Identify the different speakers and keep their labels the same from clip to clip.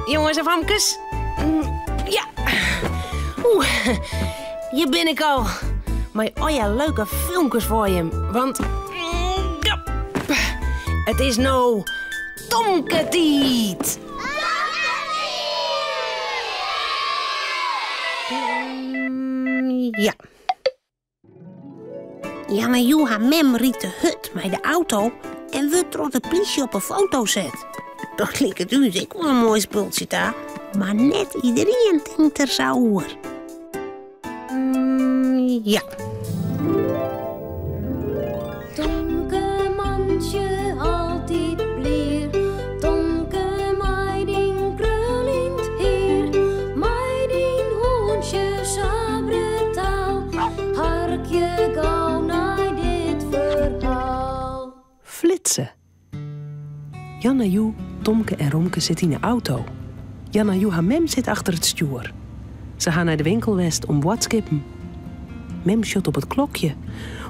Speaker 1: Jonges en famkes. Ja. Oeh, hjir bin ik al. Mei allegear leuke filmkes foar jim. Want ja, it is no Tomke-tiid.
Speaker 2: Ja. Janne Joe har mem rydt te hurd mei de auto en wurdt troch de plysje op 'e foto set. Dat liket ús ek wol in moai spultsje ta, mar net iderien tinkt der sa oer. Mm, ja.
Speaker 3: Tomke mantsje altyd blier, Tomke mei dyn kruljend hier, mei dyn hûntsje sa brutaal, harkje gau nei dit ferhaal.
Speaker 1: Flitse. Janna Joe, Tomke en Romke sitte yn 'e auto. Janna Joe har mem sit achter it stjoer. Se ha nei de winkel west om boadskippen. Mem sjocht op it klokje.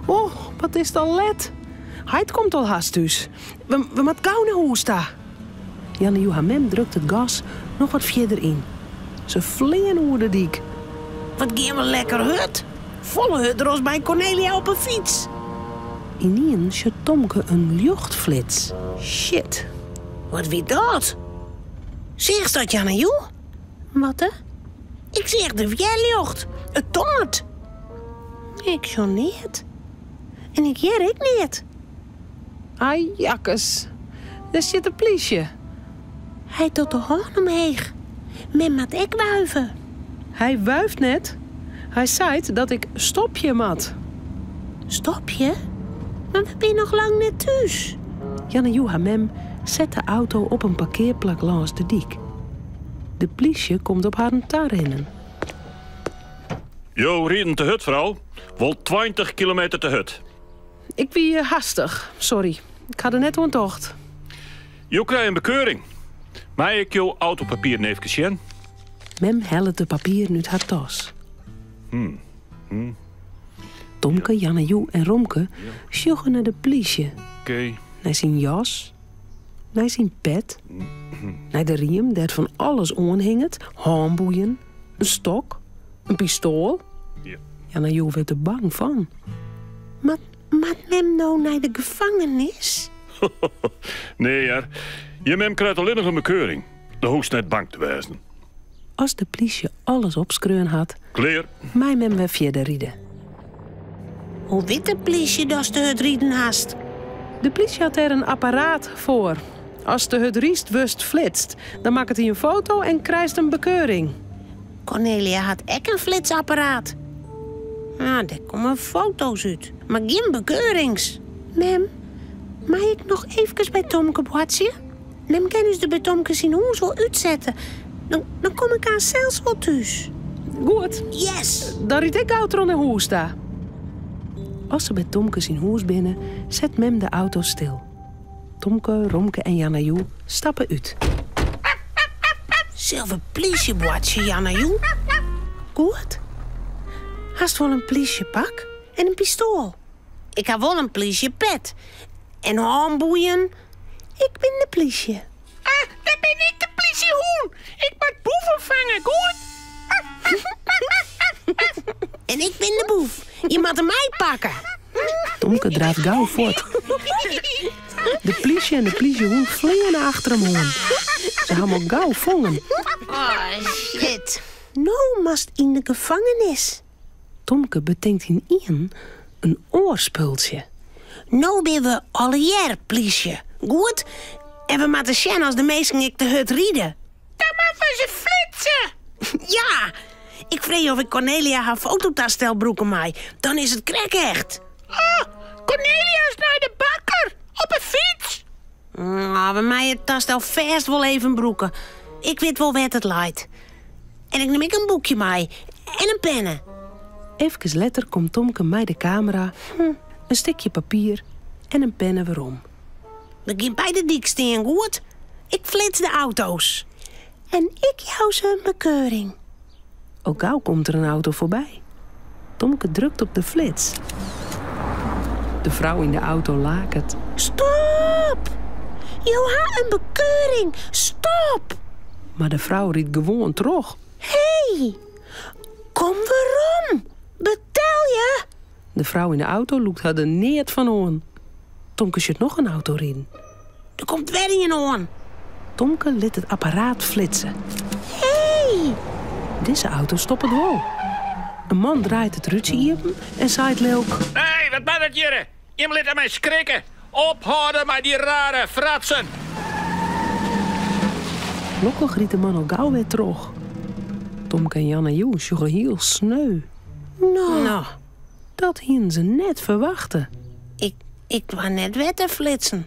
Speaker 1: Oh, wat is it al let. Heit komt al hast thús. We, we moatte gau nei hûs ta. Janna Joe har mem drukt it gas noch wat fierder yn. Se fleane oer de dyk.
Speaker 2: Wat gean we lekker hurd. Folle hurder as by Cornelia op 'e fyts.
Speaker 1: Ynienen sjocht Tomke in ljochtflits.
Speaker 2: Shit, wat wie dat? Seachst dat, Janna Joe?
Speaker 1: Wat hè?
Speaker 2: Ik seach de wjerljocht. It tongert. Ik sjoch neat. En ik hear ek neat.
Speaker 1: Ai jakkes, dêr stiet de plysje.
Speaker 2: Hy docht de hân omheech. Mem moat ek wuive.
Speaker 1: Hy wuift net. Hy seit dat ik stopje moat.
Speaker 2: Stopje? Mar we binne noch lang net thús.
Speaker 1: Janna Joe har mem set de auto op in parkearplak lâns de dyk. De plysje komt op harren tarinnen.
Speaker 4: Jo rieden te hurd, frou. Wol 20 kilometer te hurd.
Speaker 1: Ik wie hastich, sorry. Ik ha der net oan tocht.
Speaker 4: Jo krije in bekeuring. Mei ik jo autopapieren eefkes sjen?
Speaker 1: Mem hellet de papieren út har tas. Tomke, Janna Joe en Romke sjogge nei de plysje.
Speaker 4: Oké.
Speaker 1: Nei syn jas, nei syn pet, nei de riem dêr't fan alles oan hinget, hânboeien, in stok, in pistoal.
Speaker 4: Ja.
Speaker 1: Janna Joe wurdt der bang fan.
Speaker 2: Moat, moat mem no nei de gefangenis?
Speaker 4: Nee hear, je mem krijt allinnich in bekeuring. Dan hoechst net bang te wêzen.
Speaker 1: As de plysje alles opskreaun hat,
Speaker 4: Klear.
Speaker 1: mei mem wer fierder ride.
Speaker 2: Hoe wit de plysje datst te hurd riden hast?
Speaker 1: De plysje hat dêr in apparaat foar. Ast te hurd rydst, wurdst flitst. Dan makket hy in foto en krijst in bekeuring.
Speaker 2: Cornelia hat ek in flitsapparaat. Ah, dêr komme foto's út, mar gjin bekeurings. Mem, mei ik noch eefkes by Tomke boartsje? Mem kin ús der by Tomke syn hûs wol útsette. Dan, dan kom ik aanst sels wol thús.
Speaker 1: Goed.
Speaker 2: Yes!
Speaker 1: Dan ryd ik gau troch nei hûs ta. As se by Tomke syn hûs binne, set mem de auto stil. Tomke, Romke en Janna Joe stappe út.
Speaker 2: Sil we plysje boartsje, Janna Joe? Goed. Hast wol in plysjepak en in pistoal? Ik ha wol in plysjepet en hânboeien. Ik bin de plysje.
Speaker 5: Ah, dan bin ik de plysjehûn. Ik moat boeven fange, goed?
Speaker 2: En ik bin de boef. Je moatte my pakke.
Speaker 1: Tomke draaft gau fuort. De plysje en de plysjehûn fleane achter him oan. Se ha him al gau fongen.
Speaker 2: Oh, shit. No moatst yn de gefangenis.
Speaker 1: Tomke betinkt ynienen in oar spultsje.
Speaker 2: No binne we allegear plysje, goed? En we moatte sjen as de minsken ek te hurd ride.
Speaker 5: Dan moatte we se flitse!
Speaker 2: Ja! Ik freegje of ik Cornelia har fototastel brûke mei. Dan is it krekt echt.
Speaker 5: Oh, Cornelia is nei de bakker, op 'e fyts.
Speaker 2: Oh, we meie it tastel fêst wol even brûke. Ik wit wol wêr't it leit. En ik nim ek in boekje mei en in penne.
Speaker 1: Efkes letter komt Tomke mei de kamera, in stikje papier en in penne werom.
Speaker 2: We gean by de dyk stean, goed? Ik flits de auto's. En ik jou se in bekeuring.
Speaker 1: Al gau komt der in auto foarby. Tomke drukt op de flits. De frou yn de auto laket.
Speaker 2: Stop! Jo ha in bekeuring. Stop!
Speaker 1: Mar de frou rydt gewoan troch.
Speaker 2: Hé, kom werom! Betelje!
Speaker 1: De frou yn de auto lûkt har der neat fan oan. Tomke sjocht noch in auto riden.
Speaker 2: Der komt wer ien oan.
Speaker 1: Tomke lit it apparaat flitse.
Speaker 2: Hé!
Speaker 1: Dizze auto stoppet wol. In man draait it rútsje iepen en seit lilk.
Speaker 5: Hé, wat bart dat hjirre? Jim litte my skrikke. Ophâlde mei dy rare fratsen.
Speaker 1: Lokkich rydt de man al gau wer troch. Tomke en Jan en Joe sjogge hiel sneu.
Speaker 2: No.
Speaker 1: Dat hienen se net ferwachte.
Speaker 2: Ik, ik doar net wer te flitsen.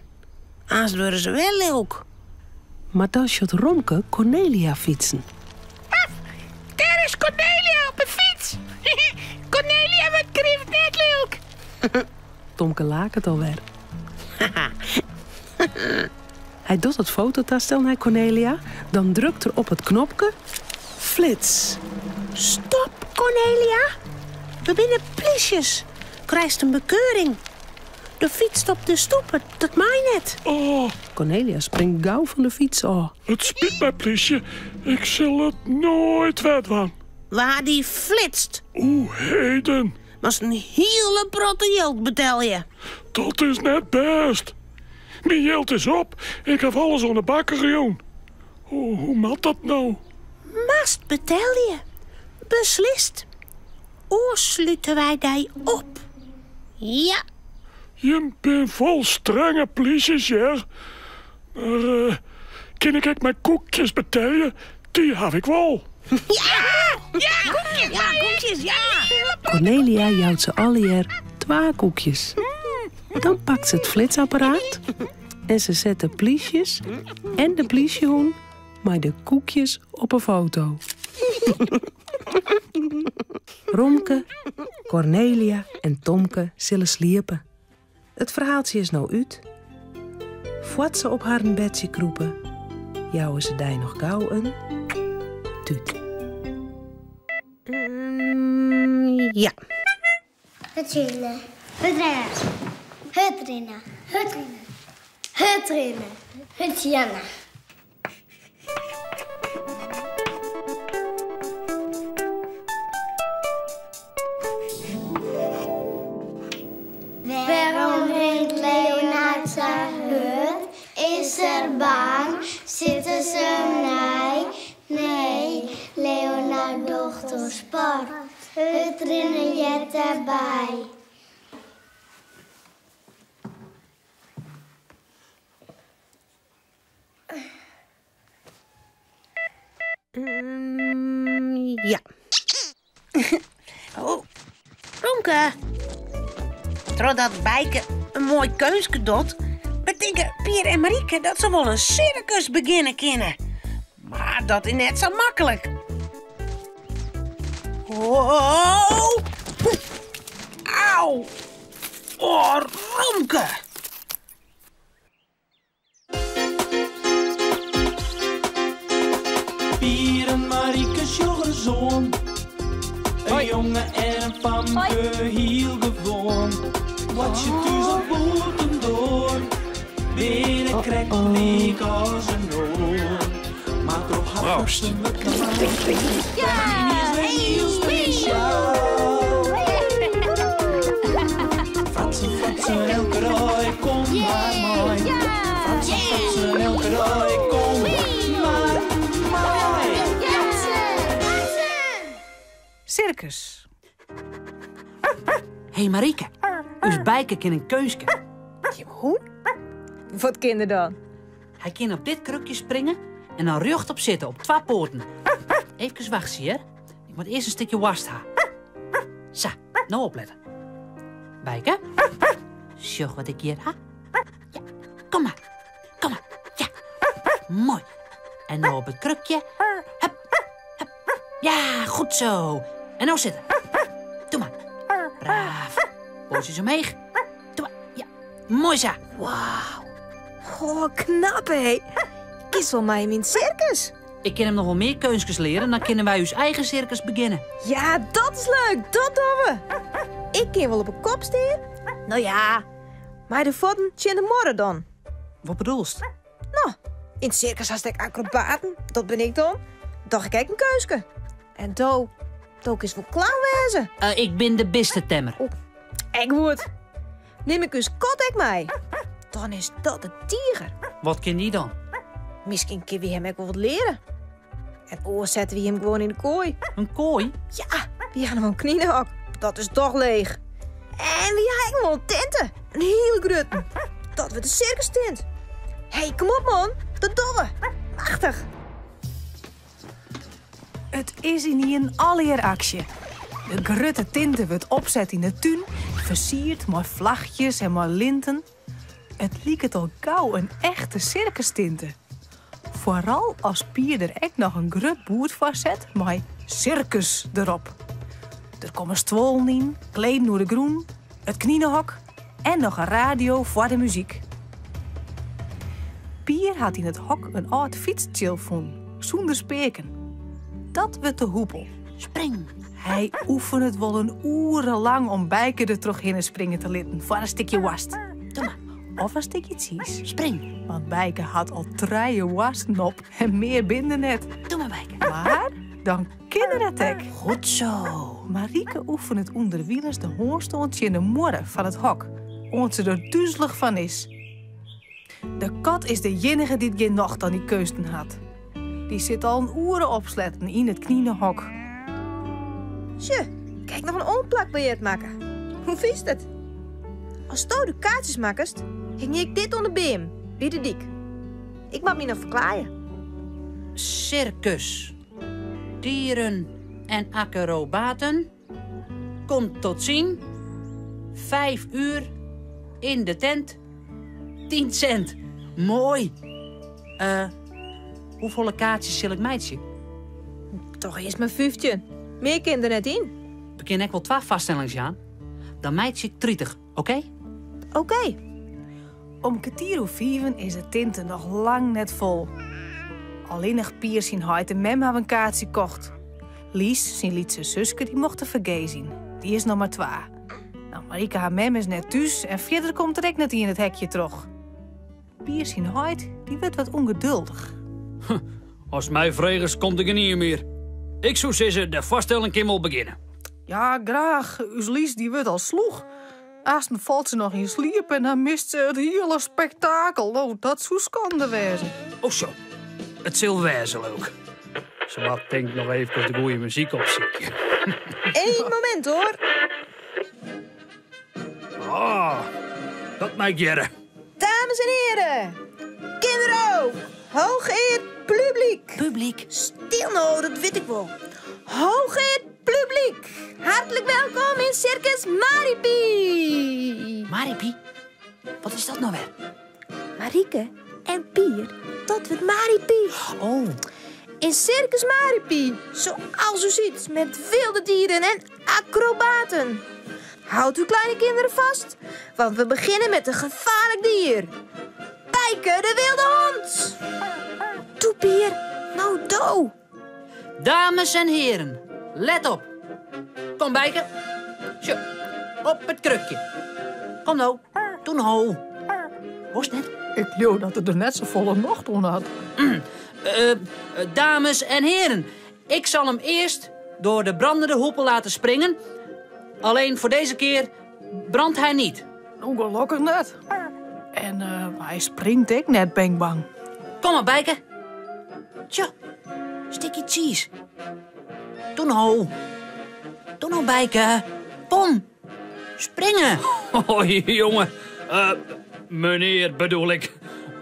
Speaker 2: Aanst wurde se wer lilk.
Speaker 1: Mar dan sjocht Romke Kornelia fytsen.
Speaker 5: Paf, dêr is Kornelia op 'e fyts. Kornelia wurdt grif net lilk.
Speaker 1: Tomke laket alwer. Hy docht it fototastel nei Kornelia, dan drukt er op it knopke. Flits!
Speaker 2: Stop, Kornelia! We binne plysjes. Krijst in bekeuring. Do fytst op de stoepe, dat mei net.
Speaker 4: Oh.
Speaker 1: Kornelia springt gau fan de fyts ôf.
Speaker 4: It spyt my, plysje. Ik sil it noait wer dwaan.
Speaker 2: We ha dy flitst.
Speaker 4: Oeh, heden.
Speaker 2: Moatst in hiele protte jild betelje.
Speaker 4: Dat is net bêst. Myn jild is op. Ik haw alles oan de bakker jûn. Oeh, hoe moat dat no?
Speaker 2: Moatst betelje. Beslist. Oars slute wy dy op. Ja.
Speaker 4: Jim bin wol strenge plysjes, hear. Mar eh, kin ik ek mei koekjes betelje? Dy haw ik wol.
Speaker 2: Ja! Ja, koekjes! Ja, koekjes, ja!
Speaker 1: Kornelia jout se allegear twa koekjes. Dan pakt se it flitsapparaat en se set de plysjes en de plysjehûn mei de koekjes op 'e foto. Romke, Kornelia en Tomke sille sliepe. It ferhaaltsje is no út. Foar't se op harren bedsje krûpe, jouwe se dy noch gau in tút.
Speaker 2: Ja.
Speaker 6: Hurd rinne. Hurd rinne. Hurd rinne. Hurd rinne. Hurd rinne. Hurd Janna. Wêrom rint Leonard sa hurd? Is er bang? Sitte se him nei? Nee, Leonard docht oan sport. Hurdrinne heart dêrby.
Speaker 2: Ja. Oh, Romke. Trochdat Bijke in moai keunstke docht, betinke Pier en Marieke dat se wol in sirkus begjinne kinne. Mar dat is net sa maklik. Oh! Au! Oh, Romke!
Speaker 7: Pier en Marieke sjogge soan. In jonge en in famke, hiel gewoan. Boartsje thús of bûtendoar, binne krekt lyk as inoar. Mar troch har
Speaker 4: Proost.
Speaker 7: wurdt is wer hiel spesjaal. Fratsen, fratsen, elke dei, kom mar mei. Fratsen, fratsen, elke dei, kom mar mei.
Speaker 8: Sirkus. Hé Marieke, ús Bijke kin in keunstke.
Speaker 9: Hoe? Wat kin er dan?
Speaker 8: Hy kin op dit krukje springe en dan rjochtop sitte op twa poaten. Efkes wachtsje, hear. Ik moat earst in stikje woarst ha. Sa, no oplette. Bijke, sjoch wat ik hjir ha. Ja, kom mar, kom mar. Ja, moai. En no op it krukje. Hup, hup. Ja, goed zo. En no sitte. Doe mar. Braaf. Poatsjes omheech. Doe mar. Ja, moai sa.
Speaker 9: Wauw. Oh, knap hé. Kinst wol mei him yn it sirkus.
Speaker 8: Ik kin him noch wol mear keunstkes leare, dan kinne wy ús eigen sirkus begjinne.
Speaker 9: Ja, dat is leuk. Dat dogge we. Ik kin wol op 'e kop stean. No ja, mei de fuotten tsjin de muorre dan.
Speaker 8: Wat bedoelst?
Speaker 9: No, Yn it sirkus hast ek akrobaten, dat bin ik dan. Doch ik ek in keuske. En do, do kinst wol clown wêze.
Speaker 8: Eh, ik bin de bistetemmer.
Speaker 9: Oh, ek goed. Nim ik ús kat ek mei? Dan is dat de tiger.
Speaker 8: Wat kin dy dan?
Speaker 9: Miskien kinne wy him ek wol wat leare. En oars sette wy him gewoan yn de koai.
Speaker 8: In koai?
Speaker 9: Ja, wy ha noch in kninehok. Dat is toch leech. En wy ha ek noch in tinte. In hiele grutte. Dat wurdt de sirkustint. Hé, kom op man. Dat dogge we. Machtich.
Speaker 1: It is ynienen allegear aksje. De grutte tinte wurdt opset yn de tún, fersierd mei flachjes en mei linten. It liket al gau in echte sirkustinte. Foaral as Pier der ek noch in grut boerd foar set mei 'Sirkus' derop. Der komme stuollen yn, kleden oer de grûn, it kninehok en noch in radio foar de muzyk. Pier hat yn it hok in âld fytstsjil fûn, sûnder speaken. Dat wurdt de hoepel.
Speaker 8: Spring!
Speaker 1: Hy oefenet wol in oere lang om Bijke der trochhinne springe te litten foar in stikje woarst.
Speaker 8: Doe mar.
Speaker 1: Of in stikje tsiis.
Speaker 8: Spring!
Speaker 1: Want Bijke hat al trije woarsten op en mear binne der net.
Speaker 8: Doe mar, Bijke.
Speaker 1: Mar dan kin er it ek.
Speaker 8: Goed zo.
Speaker 1: Marieke oefenet ûnderwilens de hânstân tsjin de muorre fan it hok, oant se der duzelich fan is. De kat is de iennige dy't gjin nocht oan dy keunsten hat. Dy sit al in oere opsletten yn it kninehok.
Speaker 9: Sjoch, ik ha ek noch in oanplakbiljet makke. Hoe fynst it? Asto de kaartsjes makkest, hingje ik dit oan de beam by de dyk. Ik moat my noch ferklaaie.
Speaker 8: Sirkus, dieren en akrobaten. Komt tot zien. 5 uur in de tent. 10 cent. Moai. Eh, hoefolle kaartsjes sil ik meitsje?
Speaker 9: Doch earst mar 15. Mear kin der net yn.
Speaker 8: We kinne ek wol twa foarstellings jaan. Dan meitsje ik 30, oké?
Speaker 9: Oké.
Speaker 1: Om kertier oer fiven is de tinte noch lang net fol. Allinnich Pier syn heit en mem hawwe in kaartsje kocht. Lies, syn lytse suske, dy mocht der fergees yn. Dy is noch mar twa. No, Marieke har mem is net thús en fierder komt der ek net ien it hekje troch. Pier syn heit, dy wurdt wat ûngeduldich.
Speaker 10: Ast my fregest, komt der gjinien mear. Ik soe sizze, de foarstelling kin wol begjinne.
Speaker 1: Ja, graach. Us Lies dy wurdt al slûch. Aansten falt se noch yn sliep en dan mist se it hiele spektakel. Oh, dat soe skande wêze.
Speaker 10: Oh zo, it sil wêze, leuk. Se moat tink noch eefkes de goeie muzyk opsykje.
Speaker 9: Eén momint hoor.
Speaker 10: Ah, dat mei ik hearre.
Speaker 9: Dames en heren, kinderen ook, hooggeëerd publiek.
Speaker 8: Publiek.
Speaker 9: Stil nou, dat weet ik wel. Hooggeëerd publiek, hartelijk welkom in Circus Maripi.
Speaker 8: Maripi? Wat is dat nou wer?
Speaker 9: Marieke en Pier, dat wordt Maripi.
Speaker 8: Oh.
Speaker 9: In Circus Maripi, zoals u ziet, met wilde dieren en acrobaten. Houd uw kleine kinderen vast, want we beginnen met een gevaarlijk dier. Bijke de wilde hond. Toe Pier, nou do.
Speaker 8: Dames en heren, let op. Kom Bijke. Zo, op het krukje. Kom nou, doe nou. Hoorst net?
Speaker 1: Ik leau dat er er net safolle nocht oan hat.
Speaker 8: Dames en heren, ik zal hem eerst door de brandende hoepel laten springen. Alleen voor deze keer brandt hij niet.
Speaker 1: Gelokkich net. En hy springt ek net, ben ik bang.
Speaker 8: Kom maar, Bijke. Tja, stikje cheese. Doe nou. Doe nou, Bijke. Kom. Springen.
Speaker 10: Hoi, jongen. Meneer bedoel ik.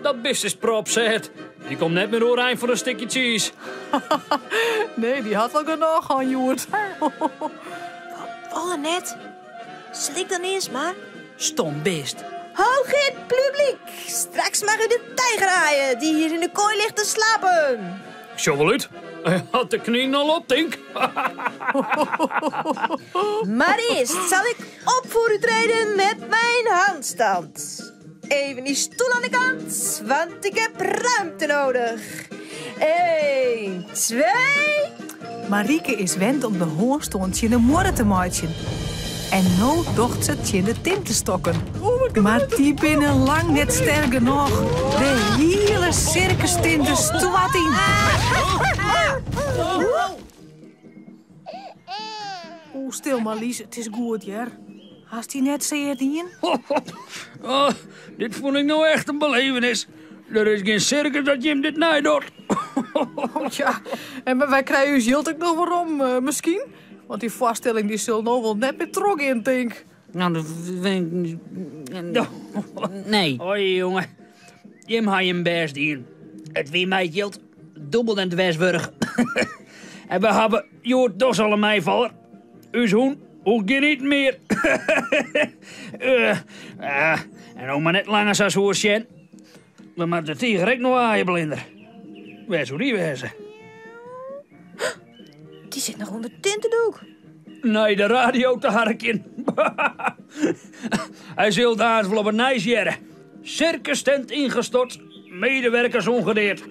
Speaker 10: Dat bist is prop set. Die komt net meer oerein voor een stukje cheese.
Speaker 1: Nee, die had wel genoeg aan Joert.
Speaker 9: Wat net? Slik ik dan eerst maar.
Speaker 8: Stom beest.
Speaker 9: Hoog in het publiek. Straks mag u de tijger aaien die hier in de kooi ligt te slapen.
Speaker 10: Zo wel uit. Hij had de knie al op, denk.
Speaker 9: Maar eerst zal ik op voor u treden met mijn handstand. Even die stoel aan de kant, want ik heb ruimte nodig. 1, 2.
Speaker 1: Marieke is wend om de hânstân tsjin de muorre te meitsjen.
Speaker 11: En no docht se tsjin de tintestokken. Mar dy binne lang net sterk genôch. De hiele sirkustinte stoart yn. Oeh, stil mar Lies, it is goed hear. Hast dy net sear dien?
Speaker 10: Oh, dit fûn ik no echt in belevenis. Der is gjin sirkus dat jim dit neidocht.
Speaker 11: Ja, en wy krije ús jild ek noch werom, eh, miskien. Want dy foarstelling dy sil no wol net mear trochgean, tink.
Speaker 8: Nou, dat Nee.
Speaker 10: Oi, jonge. Jim ha jim bêst dien. It wie my it jild dûbeld en dwers wurdich. en we hawwe hjoed dochs al in meifaller. Us hûn hoecht gjin iten mear. uh, uh, en no mar net langer sa soer sjen. We moatte de tiger ek noch aaie blinder. Wêr soe dy wêze?
Speaker 9: Dy sit noch ûnder it tintedoek.
Speaker 10: Nei de radio te harkjen. Hy sil daalks wol op it nijs hearre. Sirkustent ingestort, medewerkers ongedeerd.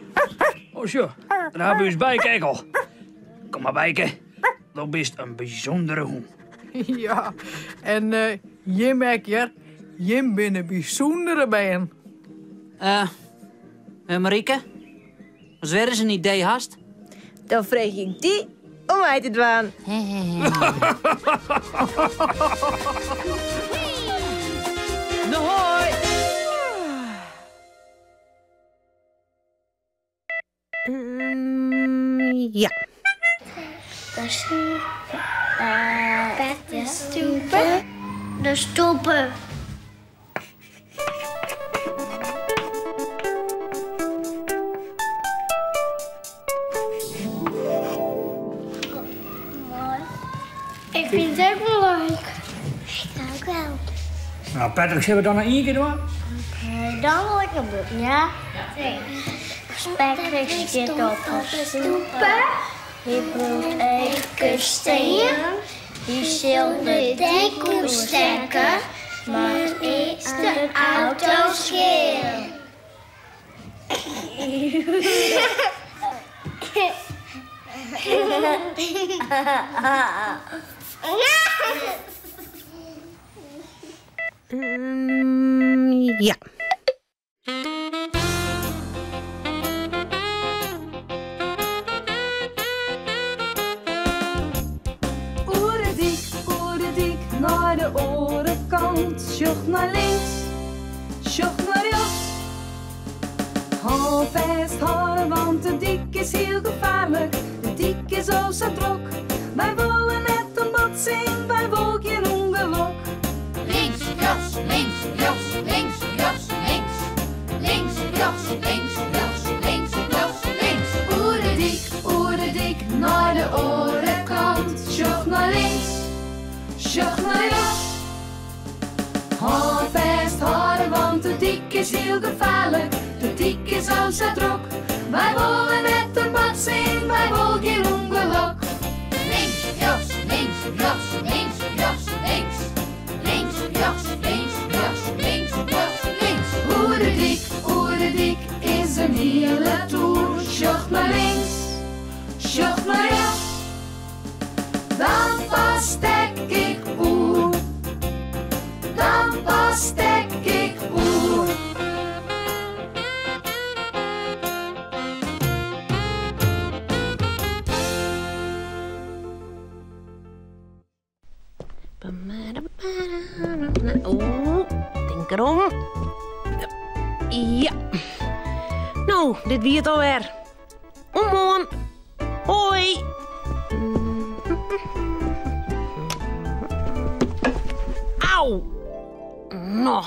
Speaker 10: Oh sjoch, dêr hawwe we ús Bijke ek al. Kom mar Bijke, do bist in bysûndere hûn.
Speaker 11: Ja, en eh, jim ek hear. Jim binne bysûndere bern.
Speaker 8: Eh, uh, Marike, ast wer ris in idee hast?
Speaker 9: Dan freegje ik dy om mei te dwaan.
Speaker 8: No hoi!
Speaker 2: Mm, ja.
Speaker 6: De stoepe. De stoepe. Ik fyn it ek wol leuk. Ik ook wel.
Speaker 10: Nou, Patrick, sille we dan noch ien kear dwaan?
Speaker 6: Dan wol ik noch bûten, ja? Patrick stiet op de stoepe. Hy bliuwt efkes stean. Hy sil de dyk oerstekke, mar earst de auto skjin.
Speaker 2: Ja.
Speaker 11: Oer de dyk, oer de dyk, nei de oare kant. Sjoch nei links, sjoch nei rjochts. Hâld fêst hâlde, want de dyk is hiel gefaarlik. De dyk is o sa drok. Wy wolle net in botsing, wy wolle gjin ûngelok.
Speaker 12: Links, rjochts, links, rjochts, links, rjochts, links. Links, rjochts, links, rjochts, links, rjochts, links.
Speaker 11: Oer de dyk, oer de dyk, nei de oare kant. Sjoch nei links, sjoch nei rjochts. Hâld fêst hâlde, want de dyk is hiel gefaarlik. De dyk is o sa drok. Wy wolle net in botsing, wy wolle gjin ûngelok.
Speaker 12: Links, rjochts, links, rjochts, links, rjochts, links. Links, rjochts, links, rjochts, links, rjochts, links.
Speaker 11: Oer de dyk, oer de dyk is in hiele toer. Sjoch nei links, sjoch nei rjochts. Dan pas stek ik oer. Dan pas stek ik oer.
Speaker 2: Oeh, tink derom. Ja. No, dit wie it alwer. Oant moarn. Hoi. Au. No.